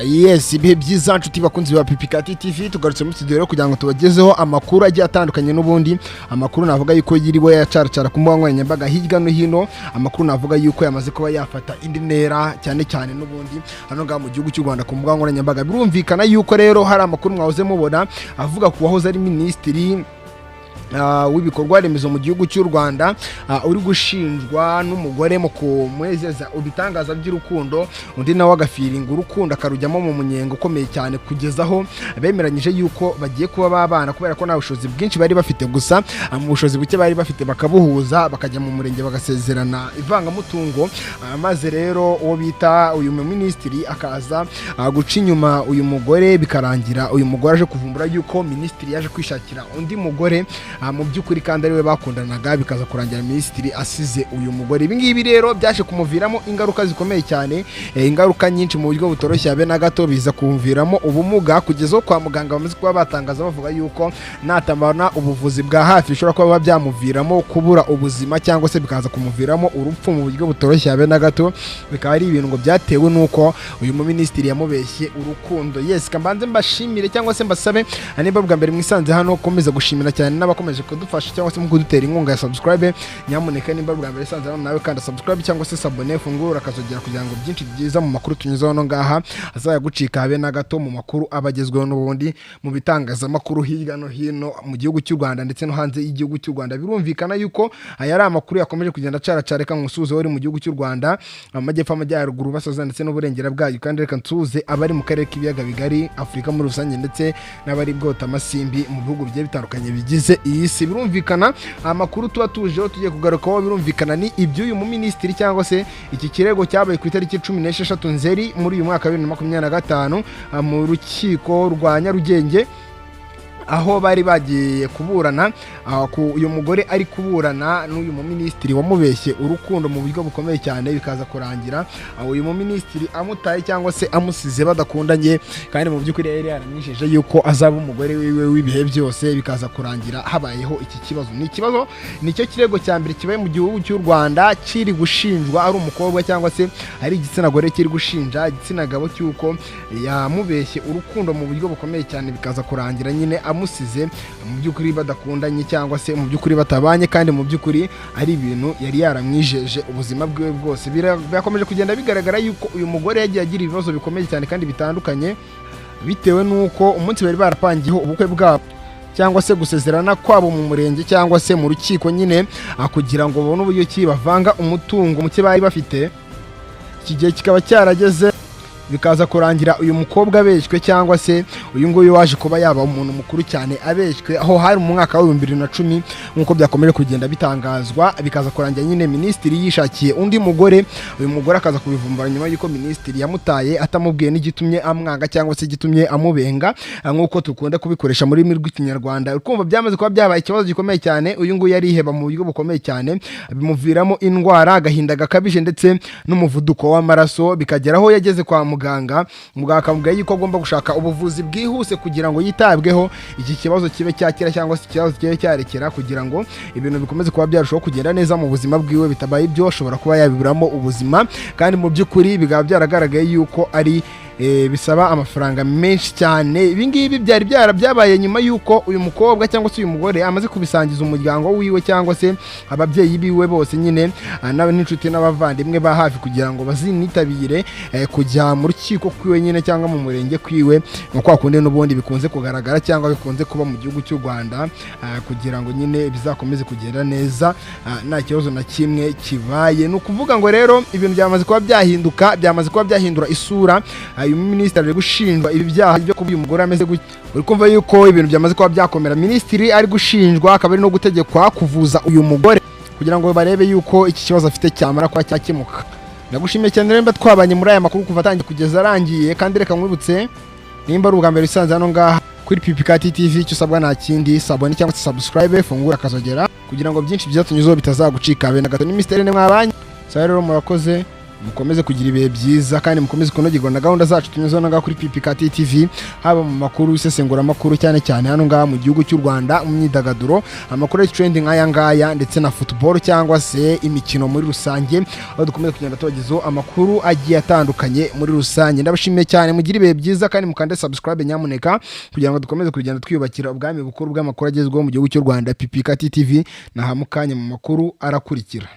Yes, ibihe byiza nshuti bakunzi ba Pipikati TV. Tugarutse muri studio rero kugira ngo tubagezeho amakuru agiye atandukanye. N'ubundi amakuru navuga yuko yiriwe yacaracara ku mbuga nkoranyambaga hirya no hino, amakuru navuga yuko yamaze kuba yafata indi ntera cyane cyane n'ubundi hano ngaha mu gihugu cy'u Rwanda ku mbuga nkoranyambaga. Birumvikana yuko rero hari amakuru mwahoze mubona avuga ku wahoze ari minisitiri w'ibikorwa remezo mu gihugu cy'u Rwanda, uri gushinjwa n'umugore mu kumwezeza ibitangaza by'urukundo, undi nawe agafiringa urukundo akarujyamo mu munyenga ukomeye cyane, kugeza aho bemeranyije yuko bagiye kuba babana, kubera ko nta bushobozi bwinshi bari bafite. Gusa mu bushobozi buke bari bafite bakabuhuza, bakajya mu murenge bagasezerana ivangamutungo. Maze rero uwo bita uyu minisitiri akaza guca inyuma uyu mugore, bikarangira uyu mugore aje kuvumbura yuko minisitiri yaje kwishakira undi mugore, mu by'ukuri kandi ariwe bakundanaga, bikaza kurangira minisitiri asize uyu mugore. Ibi ngibi rero byaje kumuviramo ingaruka zikomeye cyane, ingaruka nyinshi mu buryo butoroshye habe na gato, biza kumuviramo ubumuga, kugeza aho kwa muganga bamaze kuba batangaza bavuga yuko natabona ubuvuzi bwa hafi bishobora kuba byamuviramo kubura ubuzima cyangwa se bikaza kumuviramo urupfu mu buryo butoroshye habe na gato. Bikaba ari ibintu ngo byatewe n'uko uyu muminisitiri yamubeshye urukundo. Yes, kambanze mbashimire cyangwa se mbasabe, niba bwa mbere mwisanze hano, komeza gushimira cyane n'abakomeje kudufasha cyangwa se mu kudutera inkunga ya subscribe. Nyamuneka nimba bwa mbere usanze hano, nawe kanda subscribe cyangwa se s'abonner, fungura akazogera kugira ngo byinshi byiza mu makuru tunyuzeho hano ngaha azayagucika habe na gato, mu makuru aba agezweho n'ubundi mu bitangazamakuru hirya no hino mu gihugu cy'u Rwanda ndetse no hanze y'igihugu cy'u Rwanda. Birumvikana yuko aya ari amakuru yakomeje kugenda acaracara. Reka nkusuhuze uri mu gihugu cy'u Rwanda, amajyepfo, amajyaruguru, basoza ndetse n'uburengera bwayo. Kandi reka nsuhuze abari mu karere k'ibiyaga bigari, Afurika muri rusange, ndetse n'abari bwota amasimbi mu bihugu bigiye bitandukanye bigize iyi si. Birumvikana amakuru tuba tujeho tugiye kugarukaho, birumvikana ni iby'uyu muminisitiri cyangwa se iki kirego cyabaye ku itariki 16 Nzeri muri uyu mwaka wa 2025, mu rukiko rwa Nyarugenge, aho bari bagiye kuburana, uyu mugore ari kuburana n'uyu muminisitiri wamubeshye urukundo mu buryo bukomeye cyane, bikaza kurangira uyu muminisitiri amutaye cyangwa se amusize badakundanye, kandi mu by'ukuri yari yaramwijeje yuko azaba umugore wiwe w'ibihe byose, bikaza kurangira habayeho iki kibazo. Ni ikibazo, nicyo kirego cya mbere kibaye mu gihugu cy'u Rwanda kiri gushinjwa ari umukobwa cyangwa se ari igitsina gore kiri gushinja igitsina gabo cy'uko yamubeshye urukundo mu buryo bukomeye cyane, bikaza kurangira nyine amusize mu by'ukuri badakundanye cyangwa se mu by'ukuri batabanye, kandi mu by'ukuri ari ibintu yari yaramwijeje ubuzima bwiwe bwose. Byakomeje kugenda bigaragara yuko uyu mugore yagiye agira ibibazo bikomeye cyane kandi bitandukanye, bitewe n'uko umunsi bari barapangiyeho ubukwe bwabo cyangwa se gusezerana kwabo mu murenge cyangwa se mu rukiko nyine, kugira ngo babone uburyo ki bavanga umutungo muke bari bafite, iki gihe kikaba cyarageze, bikaza kurangira uyu mukobwa abeshywe, cyangwa se uyu nguyu waje kuba yaba umuntu mukuru cyane abeshywe. Aho hari mu mwaka wa 2010, nk'uko byakomeje kugenda bitangazwa, bikaza kurangira nyine minisitiri yishakiye undi mugore. Uyu mugore akaza kubivumbura nyuma y'uko minisitiri yamutaye atamubwiye n'igitumye amwanga cyangwa se igitumye amubenga, nk'uko dukunda kubikoresha mu rurimi rw'Ikinyarwanda. Ukumva byamaze kuba byabaye ikibazo gikomeye cyane. Uyu nguyu yariheba mu buryo bukomeye cyane, bimuviramo indwara, agahinda gakabije ndetse n'umuvuduko w'amaraso, bikagera aho yageze kwa muganga, muganga akamubwira yuko agomba gushaka ubuvuzi bwihuse kugira ngo yitabweho, iki kibazo kibe cyakira cyangwa se ikibazo kibe cyarekera, kugira ngo ibintu bikomeze kuba byarushaho kugenda neza mu buzima bwiwe. Bitabaye ibyo ashobora kuba yabiburamo ubuzima, kandi mu by'ukuri bikaba byaragaragaye yuko ari bisaba amafaranga menshi cyane. Ibi ngibi byari byabaye nyuma y'uko uyu mukobwa cyangwa se uyu mugore amaze kubisangiza umuryango wiwe cyangwa se ababyeyi biwe bose nyine, n'inshuti n'abavandimwe ba hafi, kugira ngo bazinitabire kujya mu rukiko kwiwe nyine cyangwa mu murenge kwiwe, nka kwa kundi n'ubundi bikunze kugaragara cyangwa bikunze kuba mu gihugu cy'u Rwanda, kugira ngo nyine bizakomeze kugenda neza, nta kibazo na kimwe kibaye. Ni ukuvuga ngo rero ibintu byamaze kuba byahinduka, byamaze kuba byahindura isura. Uyu minisitiri ari gushinjwa ibi byaha byo kuba uyu mugore ameze gutya. Uri kumva yuko ibintu byamaze kuba byakomera. Minisitiri ari gushinjwa, akaba ari no gutegekwa kuvuza uyu mugore kugira ngo barebe yuko iki kibazo afite cyamara kuba cyakemuka. Ndagushimiye cyane rero mba twabanye muri aya makuru kuva atangiye kugeza arangiye. Kandi reka nkwibutse, nimba ari ubwa mbere usanze hano ngaha kuri Pipikati TV, icyo usabwa nta kindi: s'abonner cyangwa se subscribe, fungura akazogera kugira ngo byinshi byatunyuzeho bitazagucika habe na gato. Ni Mr. Mwabanye. Sawa rero, murakoze. Mukomeze kugira ibihe byiza kandi mukomeze kunogerwa na gahunda zacu tunyuzeho ngaha kuri PPKT TV, haba mu makuru isesenguramakuru, cyane cyane hano ngaha mu gihugu cy'u Rwanda, mu myidagaduro, amakuru ya trending nk'aya ngaya, ndetse na football cyangwa se imikino muri rusange, aho dukomeza kugenda tubagezaho amakuru agiye atandukanye muri rusange. Ndabashimiye cyane, mugire ibihe byiza kandi mukande subscribe nyamuneka, kugira ngo dukomeze kugenda twiyubakira ubwami bukuru bw'amakuru agezweho mu gihugu cy'u Rwanda, PPKT TV. Naha mukanya mu makuru arakurikira.